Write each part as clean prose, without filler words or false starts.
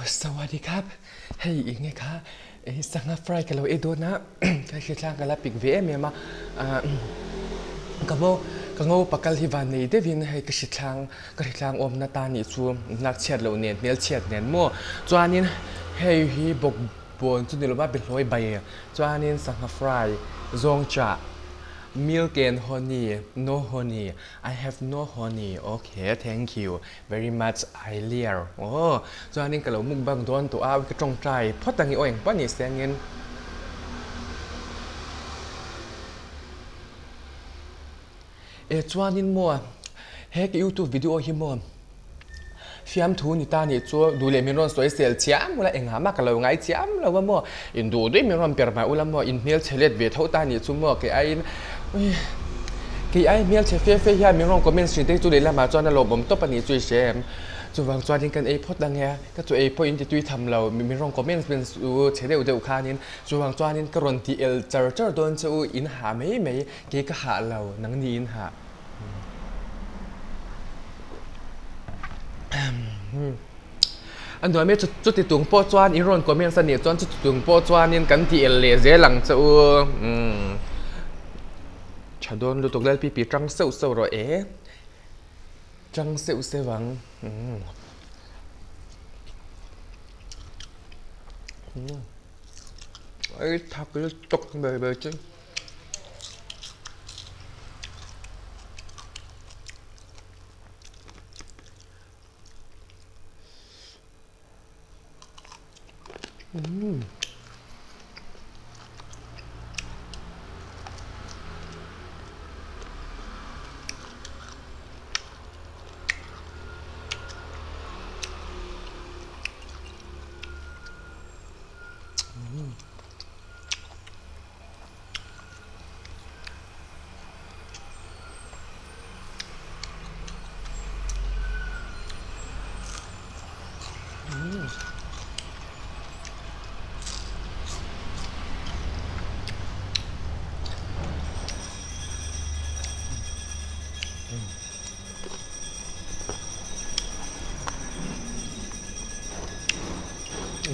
Sawadi khap hei eng nge kha sangha fry ka lo ei dawn a ka hritlang ka la pik ve em em a ka ngo ka ngo pakal hi van nei deuhin hei ka hritlang ka hritlang awmna ta nih chu lak chhiat loh nen hmel chhiat nen maw chuanin hei hi bawk bawn chu ni lova behlawi bai chuanin sangha fry zawng chah milk and honey no honey I have no honey okay thank you. Very much I liar aw chuanin ka lo mukbang dawn tawh a ka tawngtai phawt ang i aw engpawh ni sengin. E chuanin maw he ka youtube video hi maw fiamthu ni ta nih chu duh leh min rawn sawi sel chiam ula engah mah ka lo ngai chiam lo a maw in duh duih min rawn per mai ula maw in hmelchhe let ve tho ta nih chu maw kei aiin Kei ai hmelchhe fe fe hian min rawn comment hrin te hi chu lehlamah chuan a lawmawm tawp a nih chu i hre em? Chuvang chuanin kan ei phawt ang e, ka chu ei pawh in ti tui tham lo, min rawn comment hmin chu chhe deuh deuh khanin chuvang chuanin ka rawn ti el char char dawn che u, in hah mai mai, kei ka hah lo, nangni in hah. A nuam e, chuti tung pawh chuan in rawn comments a nih chuan chuti tung pawh chuanin kan ti el leh zel ang che u. Tha dawn lutuk Lalpipi tang seuh seuh rawh e. Tang seuh seuh ang. Ei thak lutuk ber ber chu.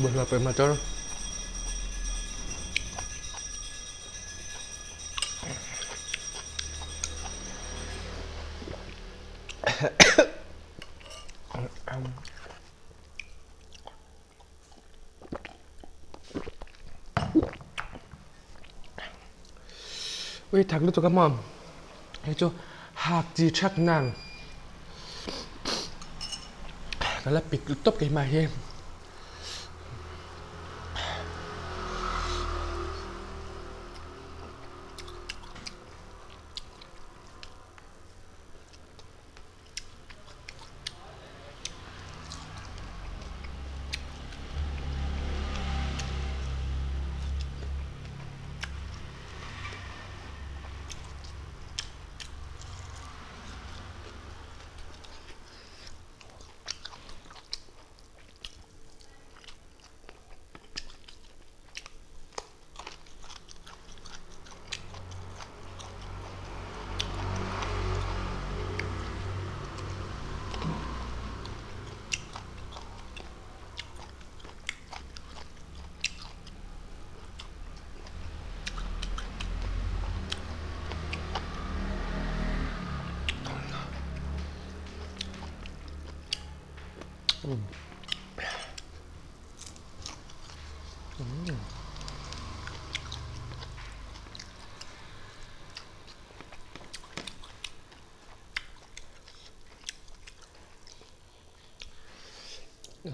Bawlhhlawh pawh motor. Ui thak lutuk a maw hei chu hak chi thak nang ka la pik tawp keimah hi.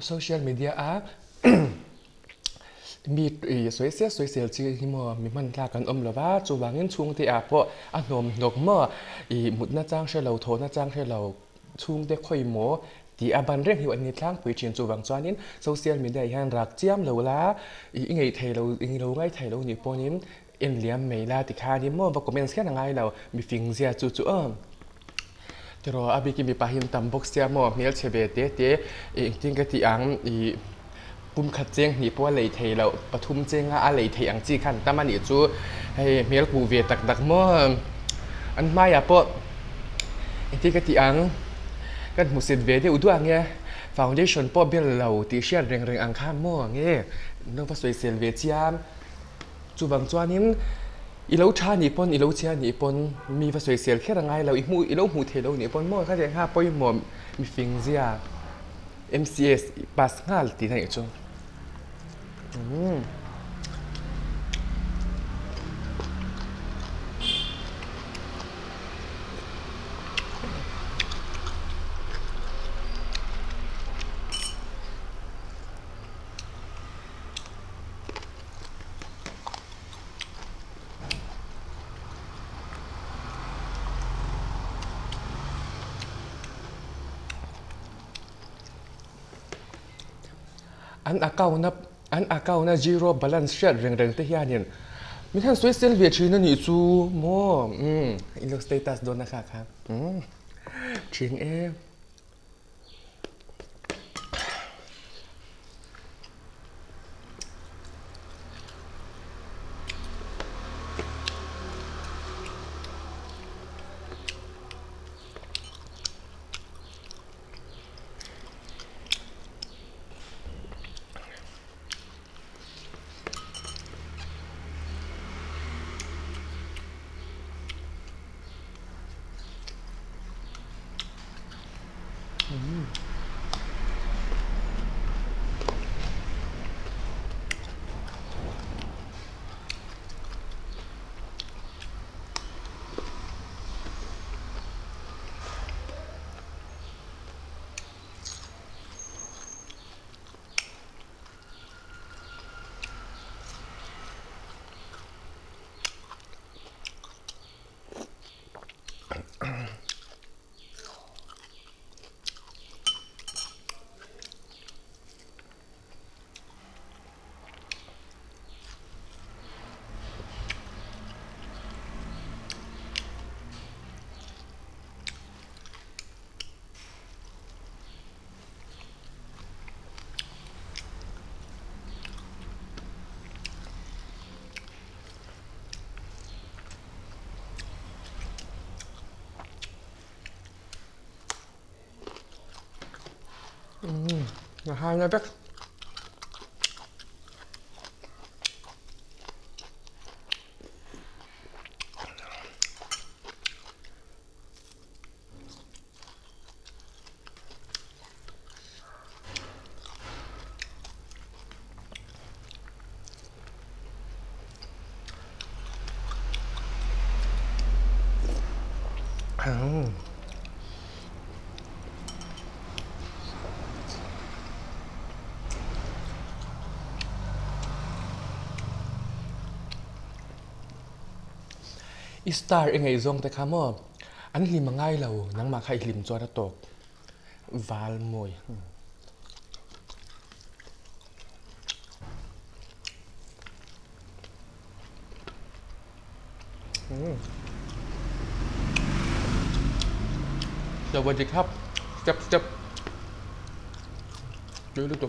Social media a mi ih sawi sel sawi sel chi hi maw mi hman tlak an awm lo va chuvangin chhungte ah pawh a hnawm hnawk maw ih mutna chang hre lo thawhna chang hre lo chhungte khawi maw tih a ban reng hi an ni tlangpui thin chuvang chuanin social media ah hian rak chiam lo la ih i ngaih thei lo eng lo ngai thei lo nih pawhin en liam mai la tikhanin maw va comments hian a ngai lo mifing zia chu chu aw. Tiraw a bikin mipa hi an tam bawk sia maw hmelchhe ve te te ih engtin ka tih ang ih pum khat cheng hnih pawh a lei thei loh pathum chenga a lei theih ang chi kha an tam a nih chu hei hmel kuh ve tak tak maw an hmaiah pawh engtin ka tih ang kan hmusit ve deuh duah ang e. Foundation pawh bel lo tih hriat reng reng ang kha maw nge lo va sawisel ve chiam. Chuvang chuanin i lo tha nih pawn i lo chhia nih pawn mi va sawisel kher a ngai lo, i hmuh i lo hmuh theih lo nih pawn maw khatiang kha pawimawh mifing zia MCS i pass nghal tih na nih chu. Umm. An account a an account a zero balance hriat reng reng te hianin min han sawi sel ve thin a nih chu maw umm in lo status dawn a kha kha umm thin e. A hai na vek. I star i ngaihzawng te kha maw an hlim a ngai lo nangmah kha i hlim chuan a tawk val mawi. สวัสดีครับเจ็บเจ็บดูดูดู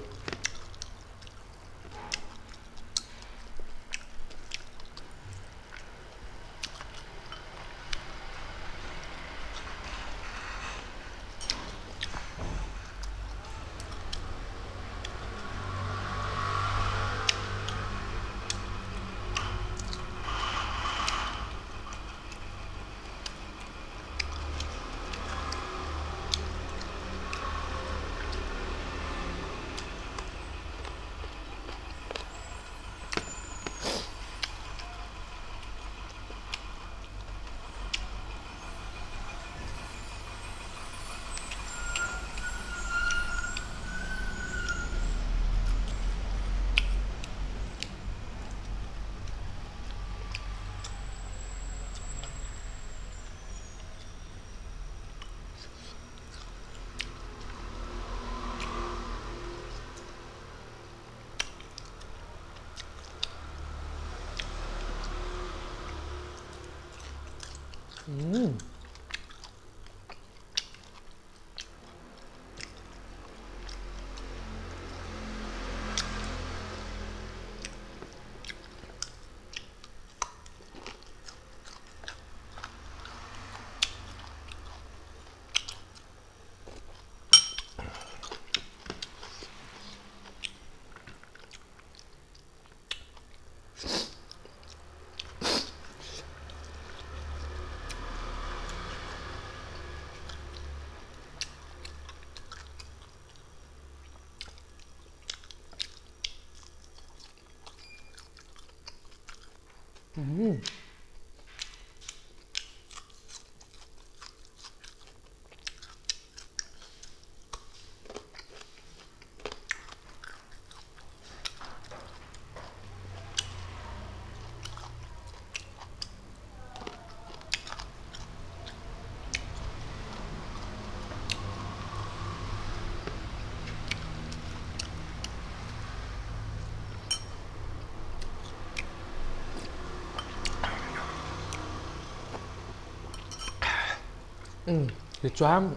Tichuan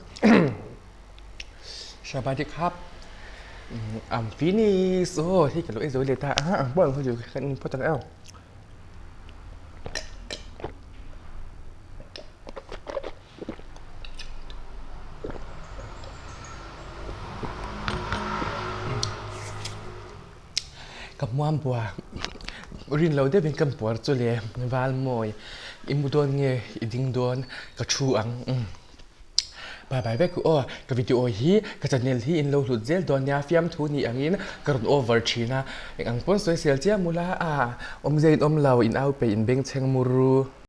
Shabadi khap I'm finished aw hei ka lo ei zo leh ta a ang pawh ang khaw chu kan in phawt ang em. Ka hmuam bua rin lo deuhin ka puar chu le val mawi i mu dawn nge i ding dawn ka thu ang bye bye vek u aw ka video hi ka channel hi in lo hlut zel dawn nia fiamthu ni angin ka rawn over thin a eng ang pawn sawi sel chiam ula a awmzia in awm lo in au peih in bengchheng mur ru.